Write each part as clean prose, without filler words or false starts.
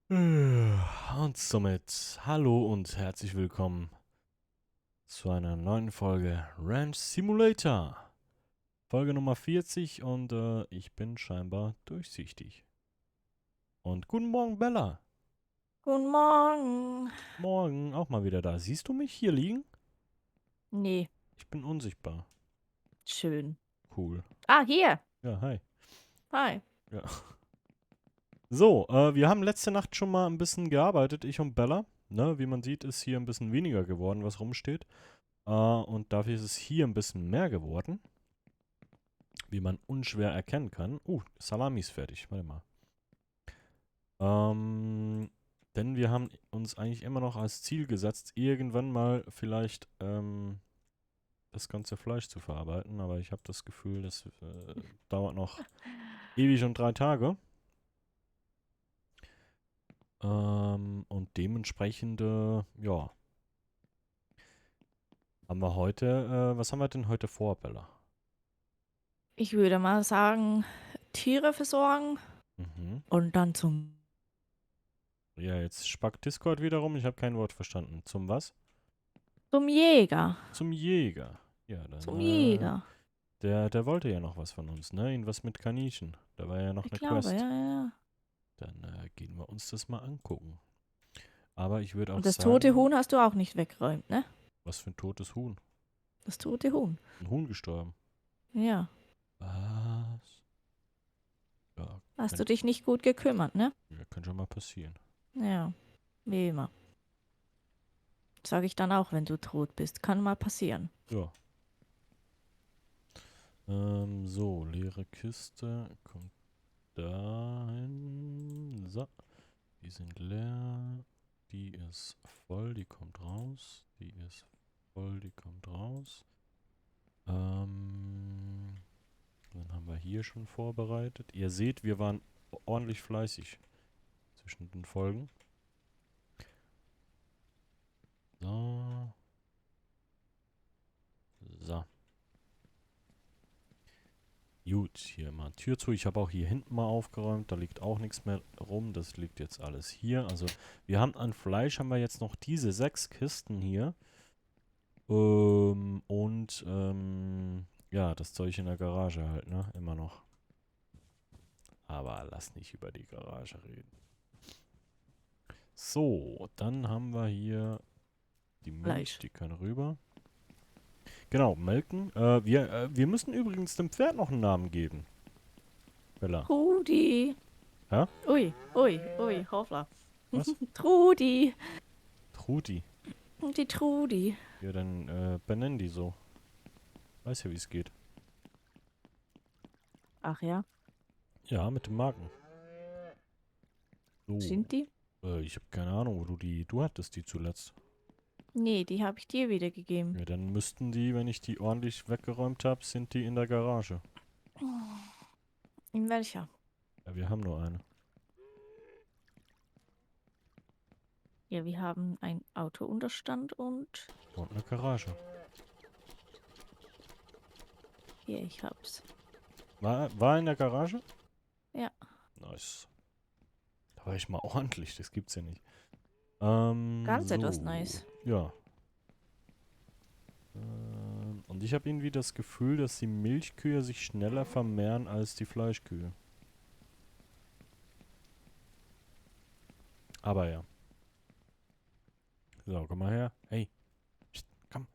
Und somit hallo und herzlich willkommen zu einer neuen Folge Ranch Simulator. Folge Nummer 40 und ich bin scheinbar durchsichtig. Und guten Morgen, Bella. Guten Morgen. Morgen auch mal wieder da. Siehst du mich hier liegen? Nee, Ich bin unsichtbar. schön. Cool. Ah, hier. Ja, hi. Hi. Ja. So, wir haben letzte Nacht schon mal ein bisschen gearbeitet, ich und Bella. Ne, wie man sieht, ist hier ein bisschen weniger geworden, was rumsteht. Und dafür ist es hier ein bisschen mehr geworden. Wie man unschwer erkennen kann. Salami ist fertig. Warte mal. Denn wir haben uns eigentlich immer noch als Ziel gesetzt, irgendwann mal vielleicht das ganze Fleisch zu verarbeiten. Aber ich habe das Gefühl, das dauert noch ewig und 3 Tage. Und dementsprechend, ja, haben wir heute, was haben wir denn heute vor, Bella? Ich würde mal sagen, Tiere versorgen Mhm. und dann Ja, jetzt spackt Discord wieder rum. Ich habe kein Wort verstanden. Zum was? zum Jäger. Zum Jäger. Ja, dann, Zum Jäger. der wollte ja noch was von uns, ne? Irgendwas mit Kaninchen. Da war ja noch Ich eine glaube, Quest. ja, ja, ja. Dann gehen wir uns das mal angucken. Aber ich würde auch Und das tote sagen, Huhn hast du auch nicht weggeräumt, ne? was für ein totes Huhn. Das tote Huhn. Ein Huhn gestorben. Ja. Was? Ja, Hast du dich nicht gut gekümmert, ne? kann schon mal passieren. Ja. Wie immer. Sag ich dann auch, wenn du tot bist. Kann mal passieren. Ja. So, leere Kiste. Kommt dahin. So. Die sind leer. Die ist voll, die kommt raus. Die ist voll, die kommt raus. Dann haben wir hier schon vorbereitet. Ihr seht, wir waren ordentlich fleißig zwischen den Folgen. So. So. Gut, hier mal Tür zu. Ich habe auch hier hinten mal aufgeräumt. Da liegt auch nichts mehr rum. Das liegt jetzt alles hier. Also wir haben an Fleisch haben wir jetzt noch diese 6 Kisten hier. Ja, das Zeug in der Garage halt, ne? Immer noch. Aber lass nicht über die Garage reden. So, dann haben wir hier die Milch, Fleisch. die kann rüber. Genau, melken. Wir müssen übrigens dem Pferd noch einen Namen geben. Bella. Trudi. Ja? Ui, ui, ui, hoppla. Was? Trudi. Trudi. Die Trudi. Ja, dann benennen die so. Weiß ja, wie es geht. Ach ja, Ja, mit dem Marken. So. sind die? Ich habe keine Ahnung, wo du hattest die zuletzt. Nee, die habe ich dir wiedergegeben. Ja, dann müssten die, wenn ich die ordentlich weggeräumt habe, sind die in der Garage. In welcher? Ja, wir haben nur eine. Ja, wir haben ein Autounterstand und Und eine Garage. hier, ich hab's. War in der Garage? Ja, Nice. Da war ich mal ordentlich, das gibt's ja nicht. ganz etwas So. nice. Ja. Und ich habe irgendwie das Gefühl, dass die Milchkühe sich schneller vermehren als die Fleischkühe. Aber ja. So, komm mal her. Hey. Psst, komm.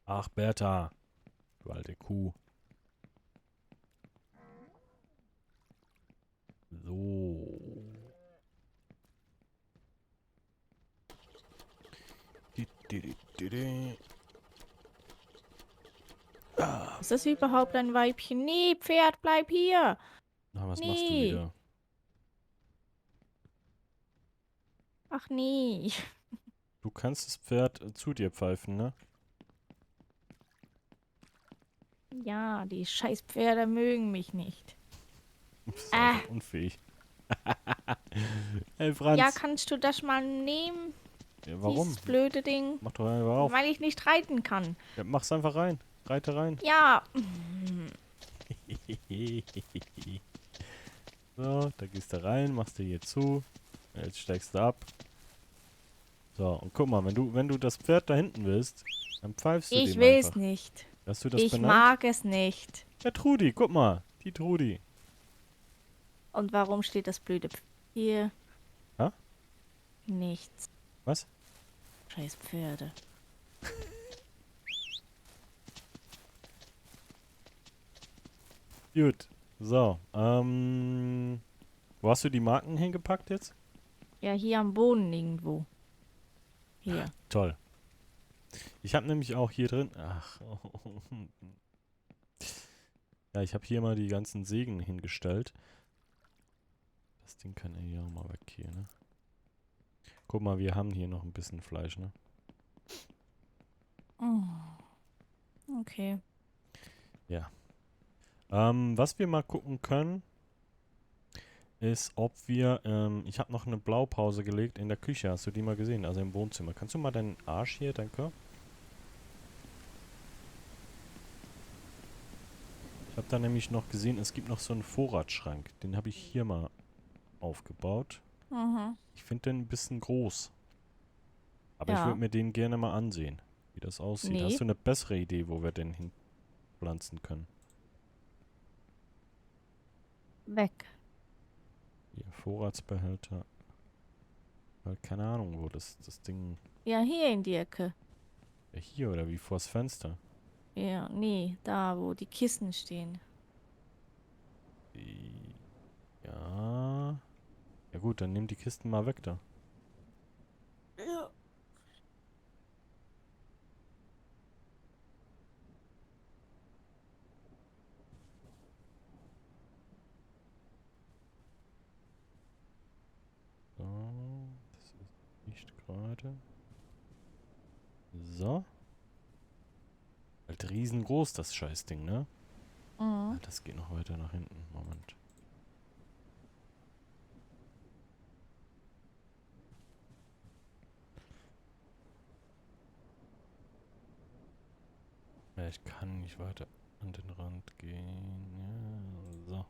Ach, Bertha. Du alte Kuh. So. Di, di, di, di, di. Ah. Ist das überhaupt ein Weibchen? Nee, Pferd, bleib hier. Na, was machst du Nee. wieder? Ach nee. Du kannst das Pferd zu dir pfeifen, ne? Ja, die scheiß Pferde mögen mich nicht. Du bist Ah, einfach unfähig. Hey, ja, Franz. kannst du das mal nehmen? Ja, Dieses warum? blöde Ding. Mach doch einfach auf. Weil ich nicht reiten kann. Ja, mach's einfach rein. Reite rein. Ja. So, da gehst du rein, machst du hier zu. Jetzt steigst du ab. So, und guck mal, wenn du das Pferd da hinten willst, dann pfeifst du Ich dem will's einfach. nicht. Hast du das Ich benannt? mag es nicht. Ja, Trudi, guck mal. Die Trudi. Und warum steht das blöde hier? Ha? Nichts. Was? Scheiß Pferde. Gut. So, wo hast du die Marken hingepackt jetzt? Ja, hier am Boden irgendwo. Hier. Toll. Ich habe nämlich auch hier drin... Ach. Ja, ich habe hier mal die ganzen Sägen hingestellt. Das Ding kann ja hier auch mal weg hier, ne? Guck mal, wir haben hier noch ein bisschen Fleisch, ne? Oh. Okay. Ja. Was wir mal gucken können, ist, ob wir... ich habe noch eine Blaupause gelegt in der Küche. Hast du die mal gesehen? Also im Wohnzimmer. Kannst du mal deinen Arsch hier, danke? Ich habe da nämlich noch gesehen, es gibt noch so einen Vorratsschrank. Den habe ich hier mal aufgebaut. Mhm. Ich finde den ein bisschen groß. Aber ich Ja. würde mir den gerne mal ansehen, wie das aussieht. Nee. Hast du eine bessere Idee, wo wir den hinpflanzen können? Weg. Hier, Vorratsbehälter. Keine Ahnung, wo das Ding... Ja, hier in die Ecke. Ja, hier oder wie vors Fenster? Ja, nee, da, wo die Kissen stehen. Ja. Ja gut, dann nimm die Kisten mal weg da. Ja. So, das ist nicht gerade. So. Halt riesengroß, das Scheißding, ne? Ah, Mhm. das geht noch weiter nach hinten. Moment. Ja, ich kann nicht weiter an den Rand gehen. Ja, so.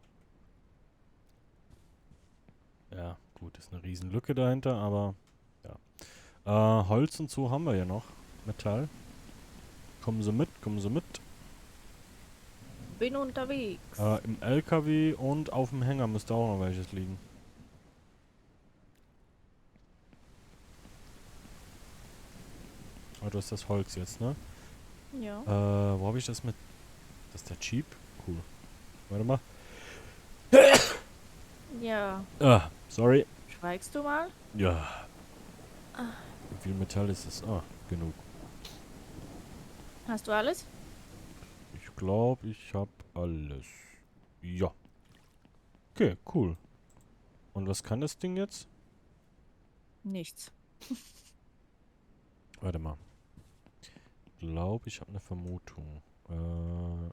Ja, gut, ist eine riesen Lücke dahinter, aber ja. Holz und so haben wir ja noch. Metall. Kommen Sie mit, kommen Sie mit. Bin unterwegs. Im LKW und auf dem Hänger müsste auch noch welches liegen. Oh, du hast das Holz jetzt, ne? Ja. Wo habe ich das mit? Das ist der Jeep? Cool. Warte mal. Ja. Ah, sorry. Schweigst du mal? Ja. Wie viel Metall ist das? Ah, genug. Hast du alles? Ich glaube, ich habe alles. Ja. Okay, cool. Und was kann das Ding jetzt? Nichts. Warte mal. Ich glaube, ich habe eine Vermutung.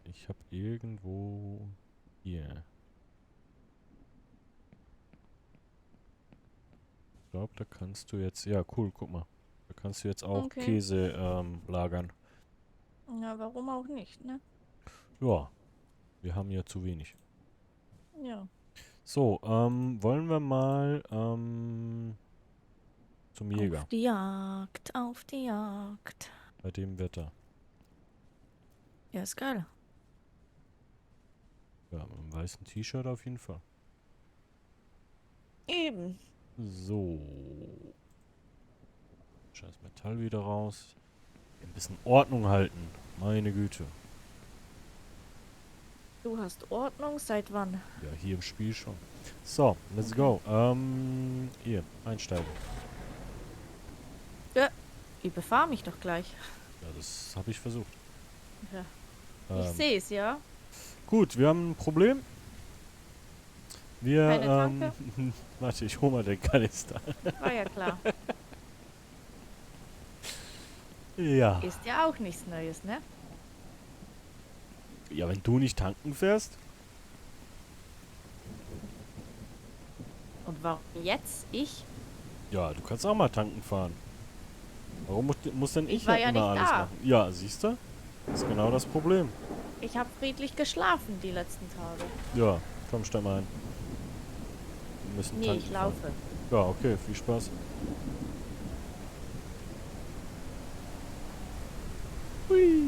Ich habe irgendwo hier. Ich glaube, da kannst du jetzt... Ja, cool, guck mal. Da kannst du jetzt auch Okay. Käse lagern. Ja, warum auch nicht, ne? Ja, wir haben ja zu wenig. Ja. So, wollen wir mal zum Jäger Auf die Jagd, auf die Jagd. bei dem Wetter. Ja, ist geil. Ja, mit einem weißen T-Shirt auf jeden Fall. Eben. So. Scheiß Metall wieder raus. Ein bisschen Ordnung halten. Meine Güte. Du hast Ordnung, seit wann? Ja, hier im Spiel schon. So, let's go. Hier, einsteigen. Überfahr mich doch gleich. Ja, das habe ich versucht. Ja. Ich Ähm, sehe es, ja. gut, wir haben ein Problem. Wir, Keine Tanke? warte, ich hole mal den Kanister. War ja klar. Ja. Ist ja auch nichts Neues, ne? Ja, wenn du nicht tanken fährst. Und warum jetzt ich? Ja, du kannst auch mal tanken fahren. Warum muss denn Ich ich war halt ja immer nicht alles da. machen? Ja, siehst du? Das ist genau das Problem. Ich habe friedlich geschlafen die letzten Tage. Ja, komm, steig mal ein. Wir müssen Nee, tanken ich fahren. laufe. Ja, okay, viel Spaß. Hui.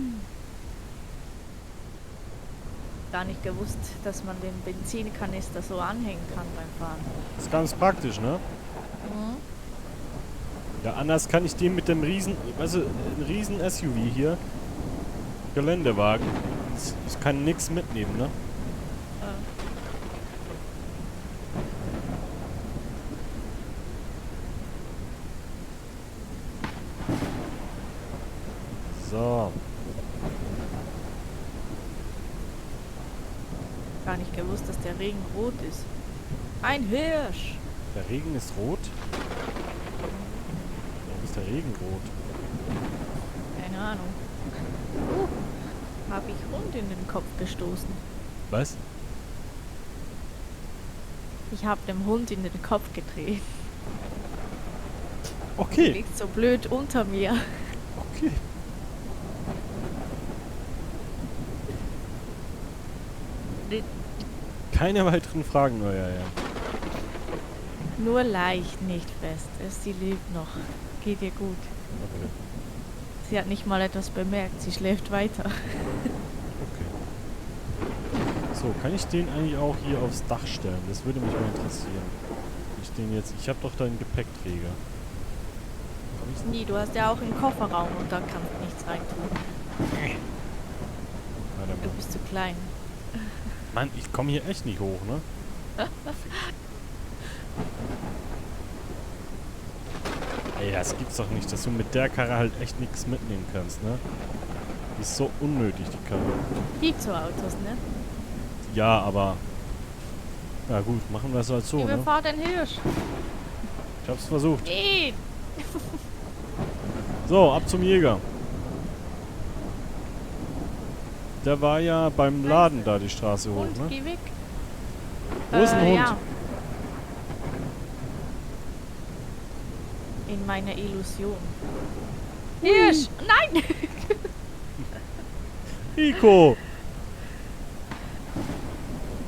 Gar nicht gewusst, dass man den Benzinkanister so anhängen kann beim Fahren. Ist ganz praktisch, ne? Mhm. Ja, anders kann ich den mit dem riesen, also ein riesen SUV hier, Geländewagen, ich kann nix mitnehmen, ne? So, Gar nicht gewusst, dass der Regen rot ist. Ein Hirsch! der Regen ist rot. Warum ist der Regen rot? Keine Ahnung. Habe ich Hund in den Kopf gestoßen. Was? Ich habe dem Hund in den Kopf getreten. Der Okay, liegt so blöd unter mir. okay. Keine weiteren Fragen, euer Herr. Nur leicht nicht fest. Sie lebt noch. Geht ihr gut. Okay, Sie hat nicht mal etwas bemerkt. Sie schläft weiter. okay. So, kann ich den eigentlich auch hier aufs Dach stellen? Das würde mich mal interessieren. Ich den jetzt, ich habe doch da einen Gepäckträger. Hab ich's? Nie, du hast ja auch einen Kofferraum und da kannst du nichts reintun. Warte Du mal. bist zu klein. Mann, ich komme hier echt nicht hoch, ne? Ey, das gibt's doch nicht, dass du mit der Karre halt echt nichts mitnehmen kannst, ne? Die ist so unnötig, die Karre. Gibt so Autos, ne? Ja, aber... Ja gut, machen wir es halt so, ne? Überfahr den Hirsch. Ich hab's versucht. Nee. So, ab zum Jäger. Der war ja beim Laden da die Straße hoch, Hund, ne? geh weg. Wo ist ein Hund? Ja. In meiner Illusion. Hirsch! Nein! Rico!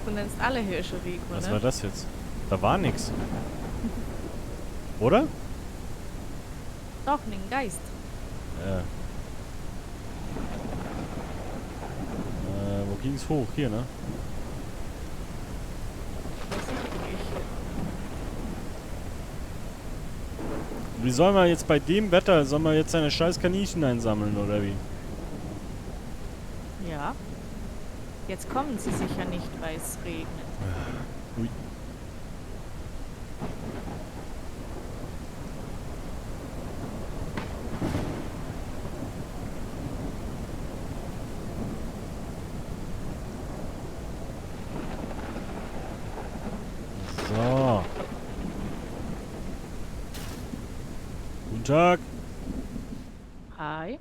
Du nennst alle Hirsche Rico, Was ne? war das jetzt? Da war nix. Oder? Doch, den Geist. Ja. Wo ging's hoch? Hier, ne? Weiß ich nicht. Wie sollen wir jetzt bei dem Wetter, sollen wir jetzt seine scheiß Kaninchen einsammeln, oder wie? Ja. Jetzt kommen sie sicher nicht, weil es regnet. Ui. So. Guten Tag. Hi.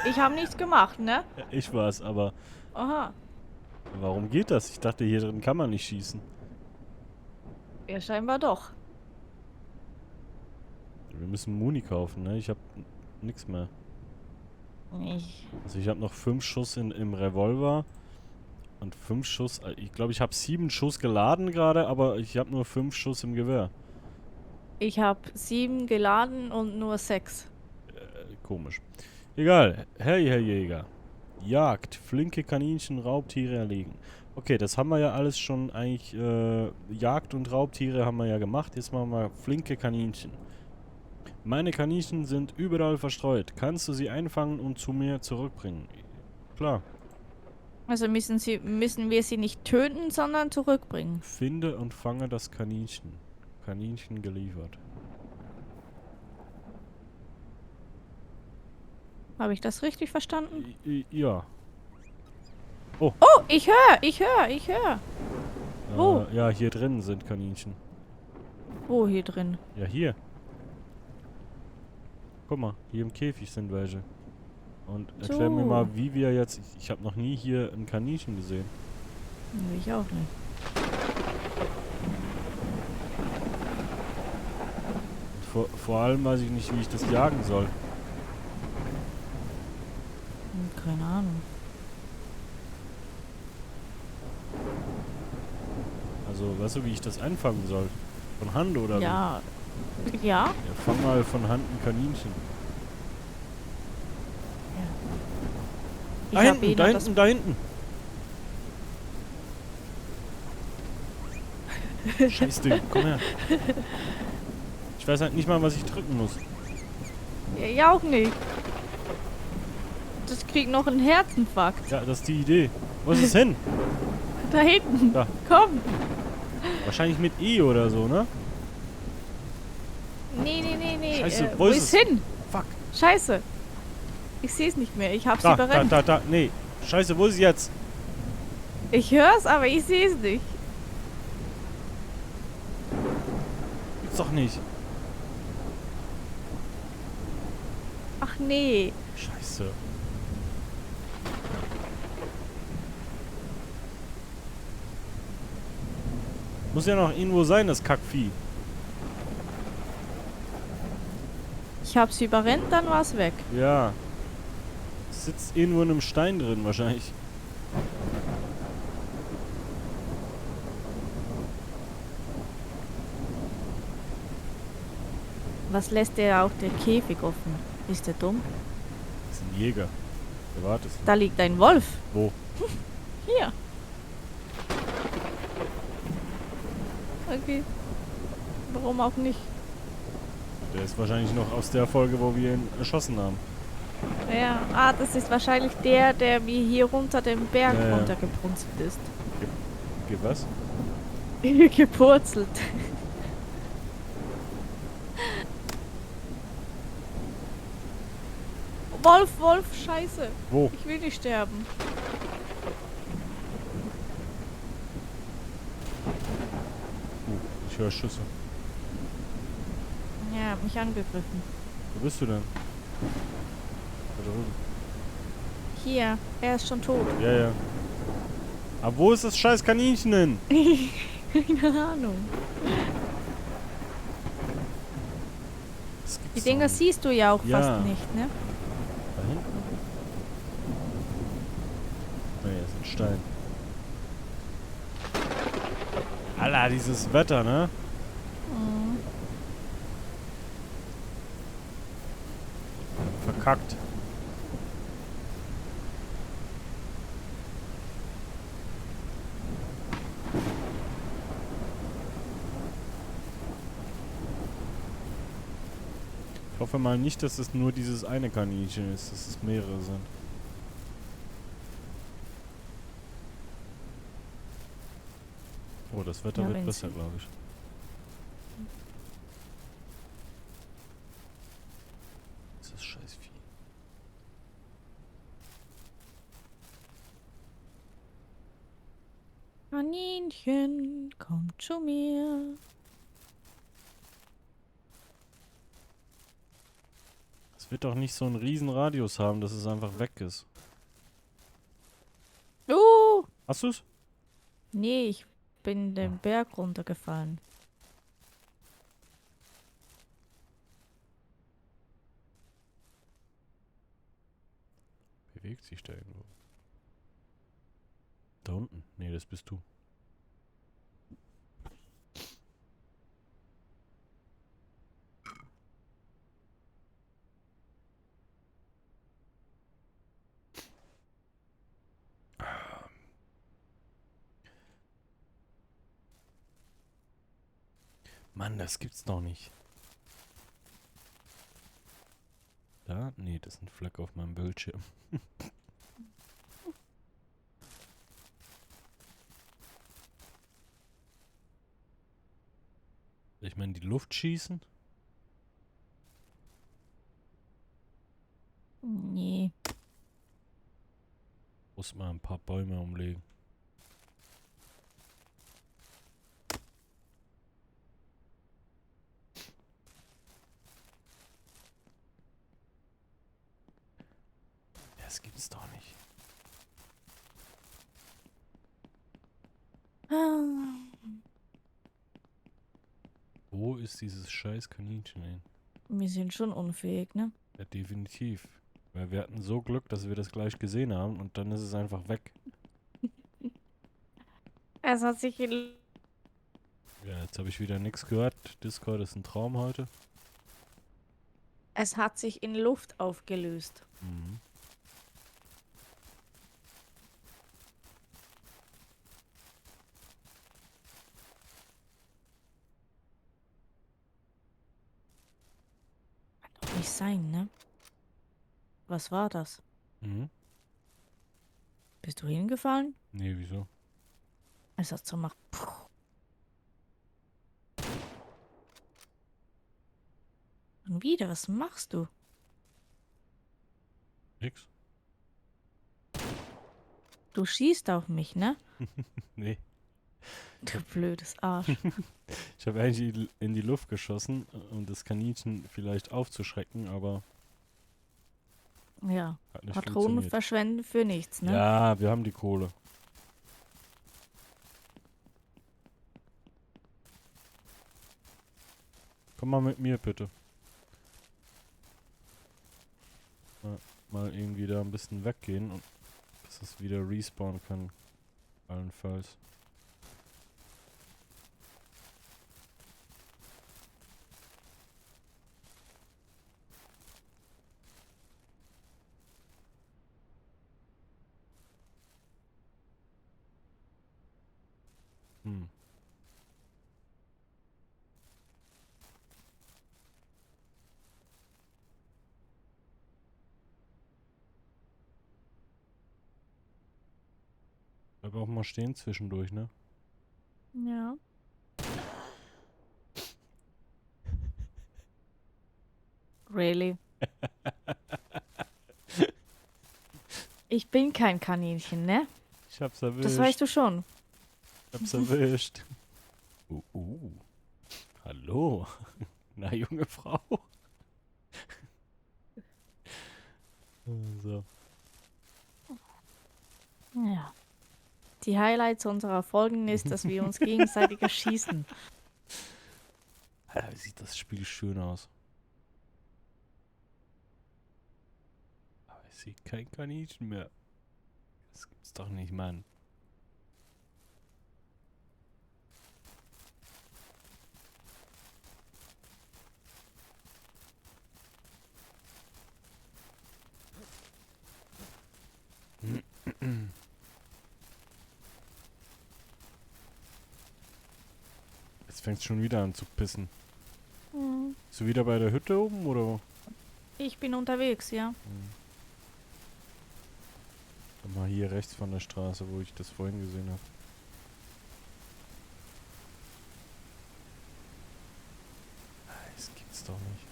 Ich habe nichts gemacht, ne? Ja, ich war's, aber Aha. warum geht das? Ich dachte, hier drin kann man nicht schießen. Ja, scheinbar doch. Wir müssen Muni kaufen, ne? Ich hab nix mehr. Ich. Also ich habe noch 5 Schuss im Revolver und 5 Schuss. Ich glaube, ich habe 7 Schuss geladen gerade, aber ich habe nur 5 Schuss im Gewehr. Ich habe 7 geladen und nur 6. Komisch. Egal. Hey, Herr Jäger. Jagd, flinke Kaninchen, Raubtiere erlegen. Okay, das haben wir ja alles schon eigentlich. Jagd und Raubtiere haben wir ja gemacht. Jetzt machen wir flinke Kaninchen. Meine Kaninchen sind überall verstreut. Kannst du sie einfangen und zu mir zurückbringen? Klar. Also müssen wir sie nicht töten, sondern zurückbringen. Finde und fange das Kaninchen. Kaninchen geliefert. Habe ich das richtig verstanden? Ja. Oh, ich höre. Wo? Ja, hier drin sind Kaninchen. Wo hier drin? Ja, hier. Guck mal, hier im Käfig sind welche. Und erklär mir So. mal, wie wir jetzt... Ich habe noch nie hier ein Kaninchen gesehen. Nee, ich auch nicht. Vor allem weiß ich nicht, wie ich das jagen soll. Keine Ahnung. Also, weißt du, wie ich das einfangen soll? Von Hand oder wie? Ja. Ja? Ja, fang mal von Hand ein Kaninchen. Ich Da hab hinten, eh da nur das. hinten, da hinten. Scheiß Ding, komm her. Ich weiß halt nicht mal, was ich drücken muss. Ja, ich auch nicht. Das kriegt noch einen Herzinfarkt. Ja, das ist die Idee. Wo ist es hin? Da hinten. Da. Komm. Wahrscheinlich mit E oder so, ne? Nee. Scheiße, Wo ist hin? Fuck. Scheiße. Ich sehe es nicht mehr. Ich hab's Da, überrennt. da. Nee. Scheiße, wo ist es jetzt? Ich hör's, aber ich sehe es nicht. Gibt's doch nicht. Ach nee. Scheiße. Muss ja noch irgendwo sein, das Kackvieh. Ich hab's überrennt, dann war's weg. Ja. Es sitzt irgendwo in einem Stein drin, wahrscheinlich. Was lässt der auch den Käfig offen? Ist der dumm? Das ist ein Jäger. Der wartet. Da liegt ein Wolf. Wo? Hier. Okay. Warum auch nicht? Der ist wahrscheinlich noch aus der Folge, wo wir ihn erschossen haben. Ja, das ist wahrscheinlich der mir hier runter den Berg Ja. runtergepunzelt ist. Geht was? Gepurzelt. Wolf, scheiße. Wo? Ich will nicht sterben. Ich höre Schüsse. Ja, hat mich angegriffen. Wo bist du denn? Da drüben. Hier, er ist schon tot. Ja. Aber wo ist das scheiß Kaninchen hin? Keine Ahnung. Das gibt's Die doch Dinger nicht. siehst du ja auch Ja. fast nicht, ne? Da hinten? Nee, das ist ein Stein. Alter, dieses Wetter, ne? Mhm. Verkackt. Ich hoffe mal nicht, dass es nur dieses eine Kaninchen ist, dass es mehrere sind. Oh, das Wetter Ja, wird wenn besser, sie- glaube ich. Das ist scheiß Vieh. Kaninchen, komm zu mir. Es wird doch nicht so einen riesen Radius haben, dass es einfach weg ist. Hast du's? Nee, ich bin den Berg runtergefallen. Bewegt sich da irgendwo. Da unten. Nee, das bist du. Mann, das gibt's doch nicht. Da? Nee, das ist ein Fleck auf meinem Bildschirm. Soll ich mal in die Luft schießen? Nee. Muss mal ein paar Bäume umlegen. Das gibt's doch nicht. Ah, Wo ist dieses scheiß Kaninchen hin? wir sind schon unfähig, ne? Ja, definitiv. Weil wir hatten so Glück, dass wir das gleich gesehen haben und dann ist es einfach weg. Es hat sich in Ja, jetzt habe ich wieder nichts gehört. Discord ist ein Traum heute. Es hat sich in Luft aufgelöst. Mhm. Kann doch nicht sein, ne? Was war das? Mhm. Bist du hingefallen? Nee, wieso? Es hat so gemacht. Puh. Und wieder, was machst du? Nix? Du schießt auf mich, ne? Nee. Du blödes Arsch. Ich habe eigentlich in die Luft geschossen, um das Kaninchen vielleicht aufzuschrecken, aber Ja. hat nicht Patronen funktioniert. verschwenden für nichts, ne? Ja, wir haben die Kohle. Komm mal mit mir, bitte. Mal irgendwie da ein bisschen weggehen und dass es wieder respawnen kann. Allenfalls. Hm. Bleib auch mal stehen zwischendurch, ne? Ja. Really? Ich bin kein Kaninchen, ne? Ich hab's Das weißt erwischt. du schon. Ich hab's erwischt. Hallo. Na, junge Frau. So. Ja. Die Highlights unserer Folgen ist, dass wir uns gegenseitig erschießen. Alter, wie sieht das Spiel schön aus. Aber ich sehe kein Kaninchen mehr. Das gibt's doch nicht, Mann. Jetzt fängt's schon wieder an zu pissen. Hm. Bist du wieder bei der Hütte oben, oder? Ich bin unterwegs, ja. Mal hier rechts von der Straße, wo ich das vorhin gesehen habe. Das gibt's doch nicht.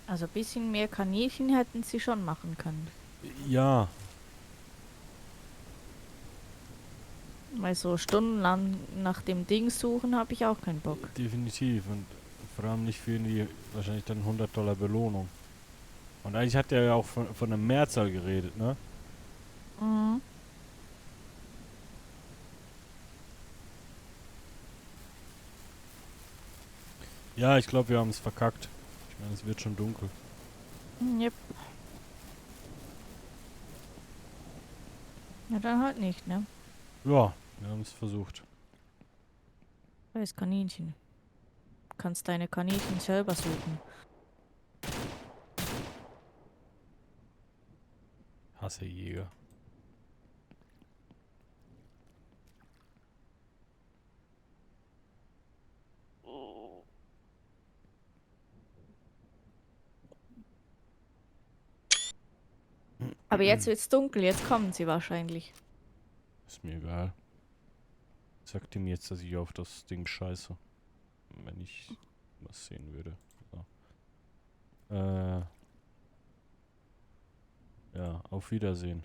Also ein bisschen mehr Kaninchen hätten sie schon machen können. Ja, Weil so stundenlang nach dem Ding suchen, habe ich auch keinen Bock. definitiv. Und vor allem nicht für die wahrscheinlich dann $100 Belohnung. Und eigentlich hat der ja auch von einer Mehrzahl geredet, ne? Mhm. Ja, ich glaube, wir haben es verkackt. Ich meine, es wird schon dunkel. Yep. Ja, dann halt nicht, ne? Ja, wir haben es versucht. Weiß Kaninchen. Du kannst deine Kaninchen selber suchen. Hasse Jäger. Aber jetzt wird's dunkel, jetzt kommen sie wahrscheinlich. Ist mir egal. Sagt ihm jetzt, dass ich auf das Ding scheiße. Wenn ich was sehen würde. So. Ja, auf Wiedersehen.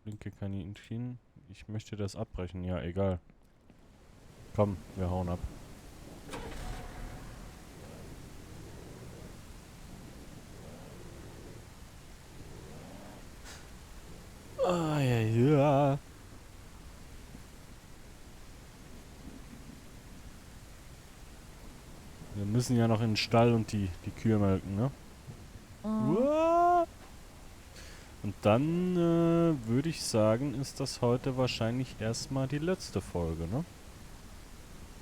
Linke Kaninchen. Ich möchte das abbrechen. Ja, egal. Komm, wir hauen ab. Wir müssen ja noch in den Stall und die Kühe melken, ne? Mhm. Uah! Und dann würde ich sagen, ist das heute wahrscheinlich erstmal die letzte Folge, ne?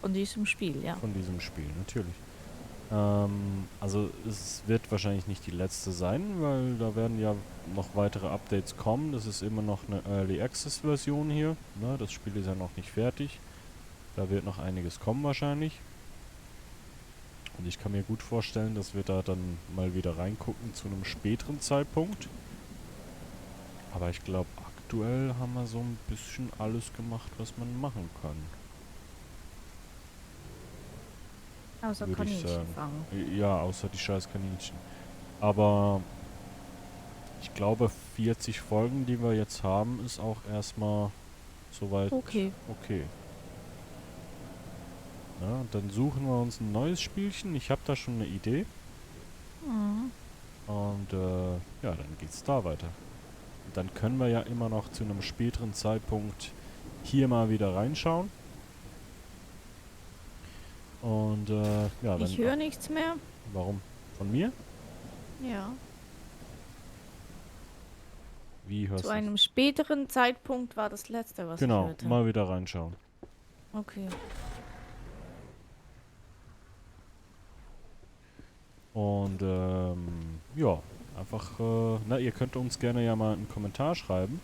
Von diesem Spiel, ja. Von diesem Spiel, natürlich. Also es wird wahrscheinlich nicht die letzte sein, weil da werden ja noch weitere Updates kommen. Das ist immer noch eine Early Access Version hier, ne? Das Spiel ist ja noch nicht fertig. Da wird noch einiges kommen wahrscheinlich. Und ich kann mir gut vorstellen, dass wir da dann mal wieder reingucken zu einem späteren Zeitpunkt. Aber ich glaube, aktuell haben wir so ein bisschen alles gemacht, was man machen kann, Also würde ich Kaninchen sagen. fangen. Ja, außer die scheiß Kaninchen. Aber ich glaube, 40 Folgen, die wir jetzt haben, ist auch erstmal soweit Okay. okay. Ja, und dann suchen wir uns ein neues Spielchen. Ich habe da schon eine Idee. Mhm. Und ja, dann geht's da weiter. Und dann können wir ja immer noch zu einem späteren Zeitpunkt hier mal wieder reinschauen. Und ja, Ich wenn. höre nichts mehr. Warum? Von mir? Ja. Wie Zu hörst du es? einem späteren Zeitpunkt war das letzte, was ich Genau, hörte. mal wieder reinschauen. Okay. Und ja, einfach, na, ihr könnt uns gerne ja mal einen Kommentar schreiben,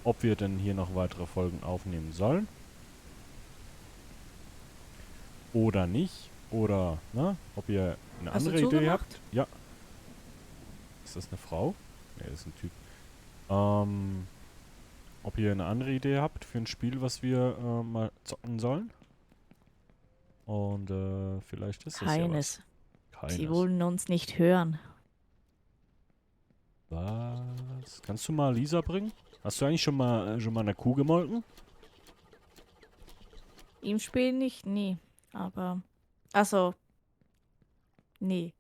ob wir denn hier noch weitere Folgen aufnehmen sollen oder nicht. Oder, ne, ob ihr eine Hast du andere Idee zugemacht? habt. Ja, ist das eine Frau? Ne, das ist ein Typ. Ähm, ob ihr eine andere Idee habt für ein Spiel, was wir mal zocken sollen. Und vielleicht ist das ja was. Keines. Sie Keines. wollen uns nicht hören. Was? Kannst du mal Lisa bringen? Hast du eigentlich schon mal eine Kuh gemolken? Im Spiel nicht, nee. Aber. Also, nee.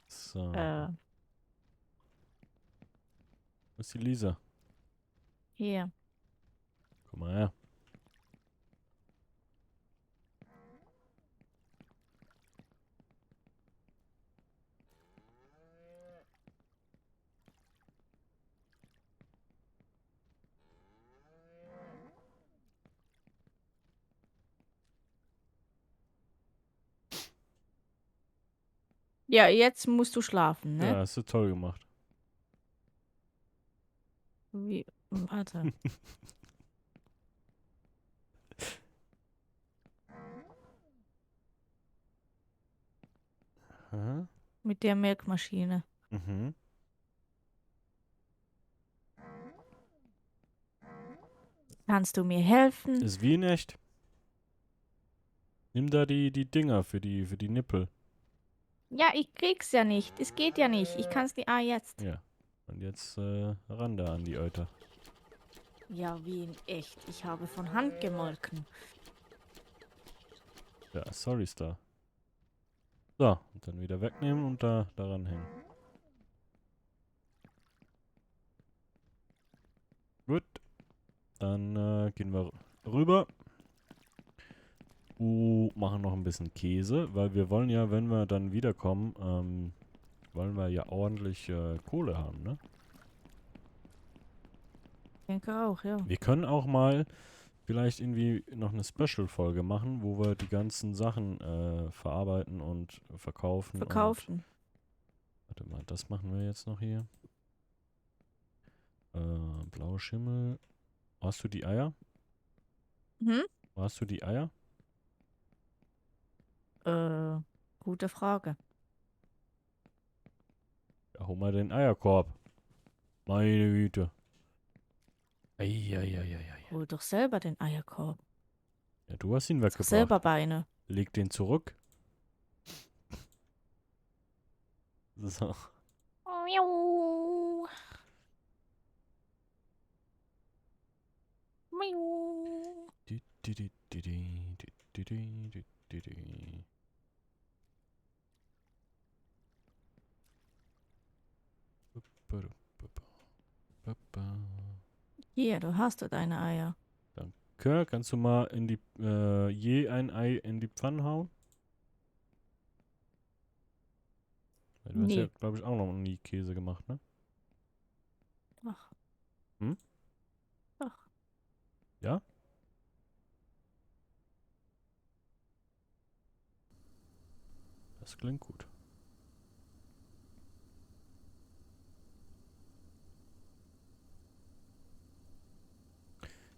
So, Äh, wo ist die Lisa? hier. Komm mal her. Ja, jetzt musst du schlafen, ne? Ja, hast du toll gemacht. Wie. Warte. Aha. Mit der Melkmaschine. Mhm. Kannst du mir helfen? Ist wie in echt. Nimm da die Dinger für die Nippel. Ja, ich krieg's ja nicht. Es geht ja nicht. Ich kann's nicht. Ah, jetzt. Ja. Und jetzt ran da an die Euter. Ja, wie in echt. Ich habe von Hand gemolken. Ja, sorry, Star. So, und dann wieder wegnehmen und da daran hängen. Gut, dann gehen wir rüber. Machen noch ein bisschen Käse, weil wir wollen ja, wenn wir dann wiederkommen, wollen wir ja ordentlich Kohle haben, ne? Ich denke auch, ja. Wir können auch mal vielleicht irgendwie noch eine Special-Folge machen, wo wir die ganzen Sachen verarbeiten und verkaufen und. Verkauften. Warte mal, das machen wir jetzt noch hier. Blaue Schimmel. Wo hast du die Eier? Hm? Wo hast du die Eier? Äh, gute Frage. Ja, hol mal den Eierkorb. Meine Güte. Eieieiei. Hol doch selber den Eierkorb. Ja, du hast ihn Sag selber weggebracht. Beine. Leg den zurück. So. Miau. Miau. Du, du, du, du, du, du, du, du, du, du. Ba, ba, ba, ba, ba. Hier, du hast du deine Eier. Okay, kannst du mal in die, je ein Ei in die Pfanne hauen? Weil du hast ja, Nee. glaube ich, auch noch nie Käse gemacht, ne? Ach, Hm? ach. Ja? Das klingt gut.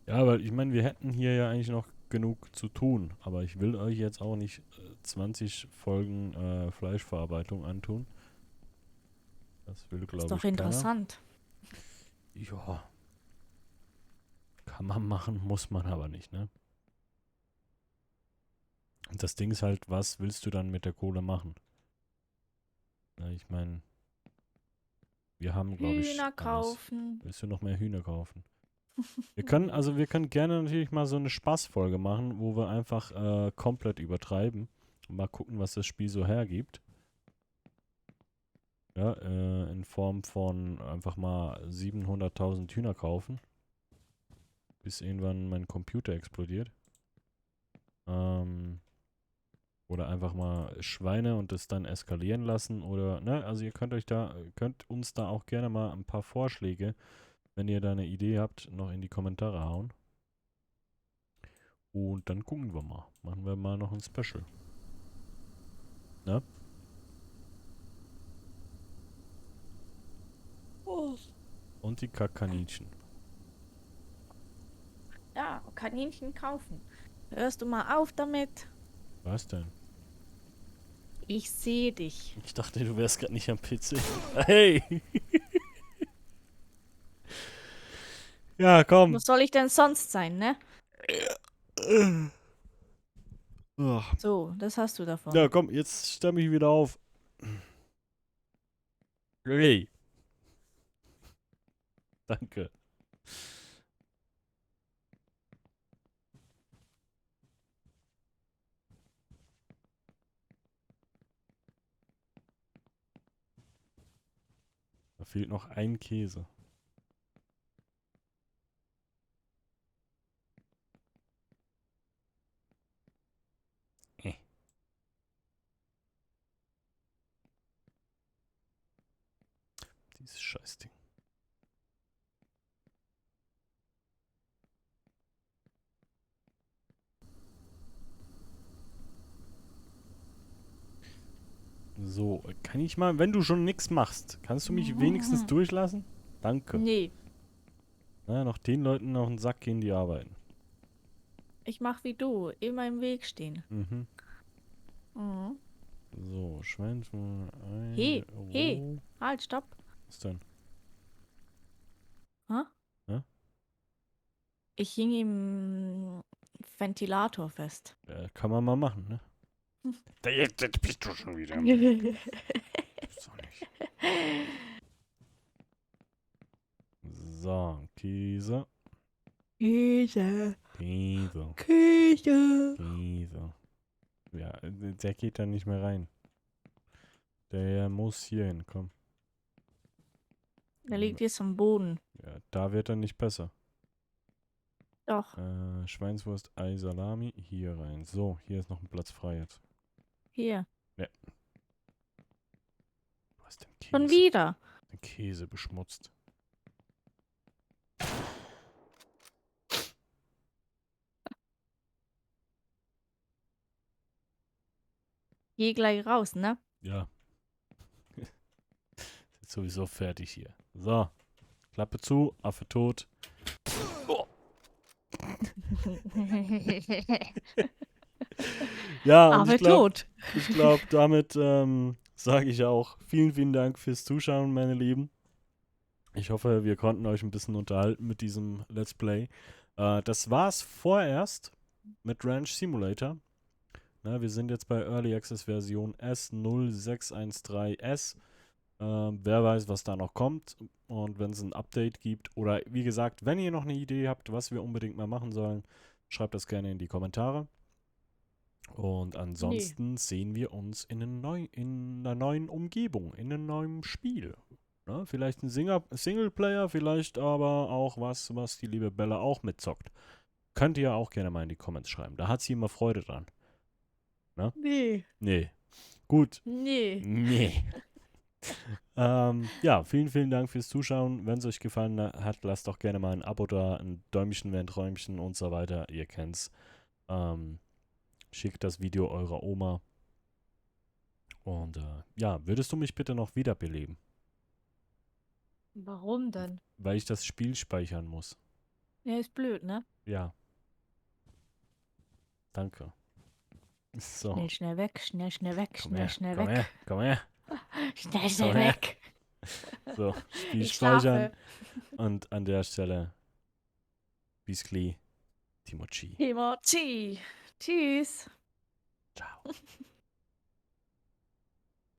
Ja, weil ich meine, wir hätten hier ja eigentlich noch genug zu tun, aber ich will euch jetzt auch nicht 20 Folgen Fleischverarbeitung antun. Das will, Ist glaube doch ich, keiner. interessant. Ja, kann man machen, muss man aber nicht, ne? Und das Ding ist halt, was willst du dann mit der Kohle machen? Na, ich meine, wir haben, glaube ich, Hühner alles. kaufen. Willst du noch mehr Hühner kaufen? Wir können gerne natürlich mal so eine Spaßfolge machen, wo wir einfach komplett übertreiben und mal gucken, was das Spiel so hergibt. Ja, in Form von einfach mal 700.000 Hühner kaufen, bis irgendwann mein Computer explodiert. Oder einfach mal Schweine und das dann eskalieren lassen oder, ne, also ihr könnt uns da auch gerne mal ein paar Vorschläge, wenn ihr da eine Idee habt, noch in die Kommentare hauen. Und dann gucken wir mal. Machen wir mal noch ein Special. Ne? Oh. Und die Kaninchen. Ja, Kaninchen kaufen. Hörst du mal auf damit? Was denn? Ich sehe dich. Ich dachte, du wärst gerade nicht am PC. Hey! Ja, komm. Was soll ich denn sonst sein, ne? Ach. So, das hast du Ja, davon. komm, jetzt stell mich wieder auf. Hey, danke. Da fehlt noch ein Käse. Äh, dieses Scheißding. So, kann ich mal, wenn du schon nichts machst, kannst du mich wenigstens durchlassen? Danke. Nee, Na, noch den Leuten auf den Sack gehen, die arbeiten. ich mach wie du. Immer im Weg stehen. Mhm. Mhm. So, Schweinsmund, Ei, Hey, hey, roh. halt, stopp. Was denn? Hä? Ja? Ich hing im Ventilator fest. Kann man mal machen, ne? Jetzt bist du schon wieder. Gibt's doch nicht. So, Käse. Käse, Käse. Käse. Käse. Ja, der geht da nicht mehr rein. Der muss hier hin, komm. Der liegt jetzt am Boden. Ja, da wird er nicht besser. Doch, Schweinswurst, Ei, Salami, hier rein. So, hier ist noch ein Platz frei jetzt. hier. Ja. Du hast Schon wieder. den Käse beschmutzt. Geh gleich raus, ne? Ja. Ist sowieso fertig hier. So. Klappe zu, Affe tot. Oh. Ja, und Aber tot. ich glaube, damit sage ich auch vielen, vielen Dank fürs Zuschauen, meine Lieben. Ich hoffe, wir konnten euch ein bisschen unterhalten mit diesem Let's Play. Das war's vorerst mit Ranch Simulator. Na, wir sind jetzt bei Early Access Version S0613S. Wer weiß, was da noch kommt. Und wenn es ein Update gibt oder wie gesagt, wenn ihr noch eine Idee habt, was wir unbedingt mal machen sollen, schreibt das gerne in die Kommentare. Und ansonsten sehen wir uns in einer neuen Umgebung, in einem neuen Spiel. Ne? Vielleicht ein Singleplayer, vielleicht aber auch was die liebe Bella auch mitzockt. Könnt ihr auch gerne mal in die Comments schreiben. Da hat sie immer Freude dran. Ne? Nee. Nee. Gut. Nee. Nee. Ja, vielen, vielen Dank fürs Zuschauen. Wenn es euch gefallen hat, lasst doch gerne mal ein Abo da, ein Däumchen, wenn Träumchen und so weiter. Ihr kennt's. Schickt das Video eurer Oma. Und ja, würdest du mich bitte noch wiederbeleben? Warum denn? Weil ich das Spiel speichern muss. Ja, ist blöd, ne? Ja, danke. So, Schnell, schnell weg, schnell, schnell weg, komm schnell, her, schnell komm weg. her, komm her. Schnell, So schnell her. weg. So, Spiel Ich speichern. schlafe. Und an der Stelle, bis gleich, Timochi. Timochi. Tschüss. Ciao.